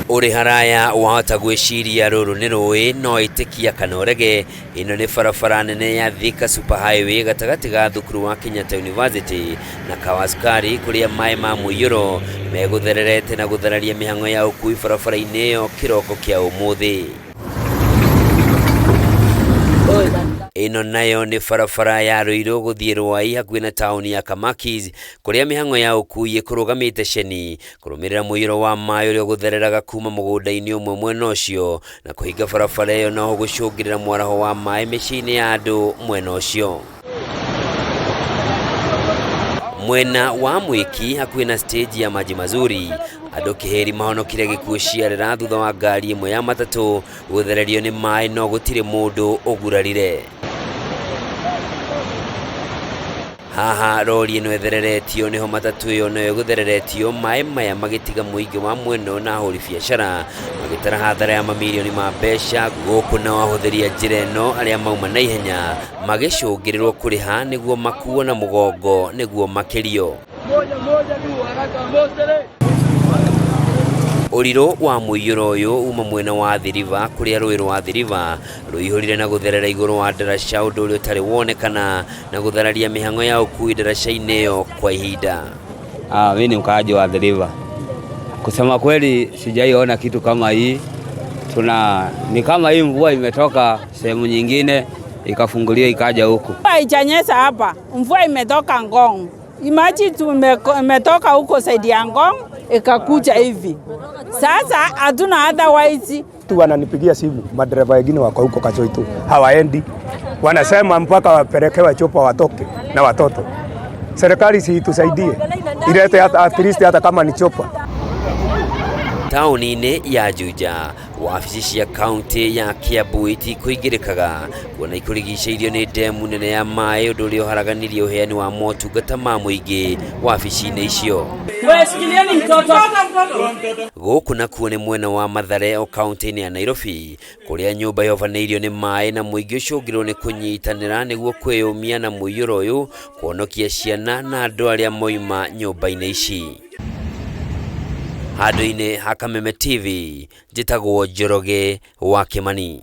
Ũrĩ haraya wahota gwĩciria rũrũ nĩ rũĩ no ĩtĩkia kana ũrege, ĩno nĩ barabara nene ya Thika Super Highway gatagatĩ ga thukuru wa Kenyatta University na Kawasukari kũrĩa maĩ ma mũiyũro megũthererete na gũthararia mĩhang'o ya ũkui barabara-inĩ ĩyo kĩroko kĩa ũmũthĩ. Ĩno nayo nĩ barabara ya Ruiru gũthiĩ Ruai hakuhĩ na taũni ya Kamakis kũrĩa mĩhang'o ya ũkui ĩkũrũgamĩte ceni kũrũmĩrĩra mũiyũro wa maĩ ũrĩa ũgũthereraga kuma mũgũnda-inĩ ũmwe mwena ũcio na kũhinga barabara ĩyo noho gũcũngĩrĩra mwaraho wa maĩ mĩciĩ-inĩ ya andũ mwena ũcio. Mwena wa Mwĩki hakuhĩ na stage ya Maji Mazuri andũ kĩhĩri mahonokire gĩkuũ ciarĩra thutha wa ngari ĩmwe ya matatũ gũthererio nĩ maĩ no gũtirĩ mũndũ ũgurarire. Haha rori ĩno ĩthereretio nĩho matatũ ĩyo nayo ĩgũthereretio maĩ maya magĩtiga mũingĩ wa mwena ũyũ na ahũri biacara magĩtara hathara ya mamirioni ma mbeca gũkũ nao ahũthĩri a njĩra ĩno arĩa mauma na ihenya magĩcũngĩrĩrwo kũrĩha nĩguo makuo na mũgongo nĩguo makĩrio. Ũrirũ wa mũiyũro ũyũ uma mwena wa Athi River kũrĩa rũĩ rwa Athi River rũihũrire na gũtherera igũrũ wa ndaraca ũndũ ũrĩa ũtarĩ wonekana na gũthararia mĩhang'o ya ũkui ndaraca-inĩ ĩyo kwa ihinda. Ah, mimi ni mkaaji wa Athi River. Kusema kweli sijaiona kitu kama hii. Tuna ni kama hii mvua imetoka sehemu nyingine ikafunguliwa ikaja huku. Haijanyesha hapa, mvua imetoka Ngong. Maji imetoka huko side ya Ngong ikakuja hivi. Sasa hatuna otherwise. Tu wananipigia simu madereva wengine wako huko Kachoito hawaendi, wanasema mpaka wapelekewe chopper watoke na watoto. Serikali si itusaidie ilete hata at least hata kama ni chopper. Taũni-inĩ ya Juja wabici cia kaunti ya Kiambu itikũingĩrĩkaga kuona ikũrigicĩirio nĩ ndemu nene ya maĩ ũndũ ũrĩa ũharaganirie ũheani wa motungata ma mũingĩ wabici-inĩ icio. Gũkũ nakuo nĩ mwena wa Mathare o kaunti-inĩ ya Nairobi kũrĩa nyũmba yobanĩirio nĩ maĩ na mũingĩ ũcũngĩrwo nĩ kũnyitanĩra nĩguo kwĩyũmia na mũiyũro ũyũ kũhonokia ciana na andũ arĩa moima nyũmba-inĩ ici. Handũ-inĩ ha Kameme TV njĩtagwo Njoroge wa Kĩmani.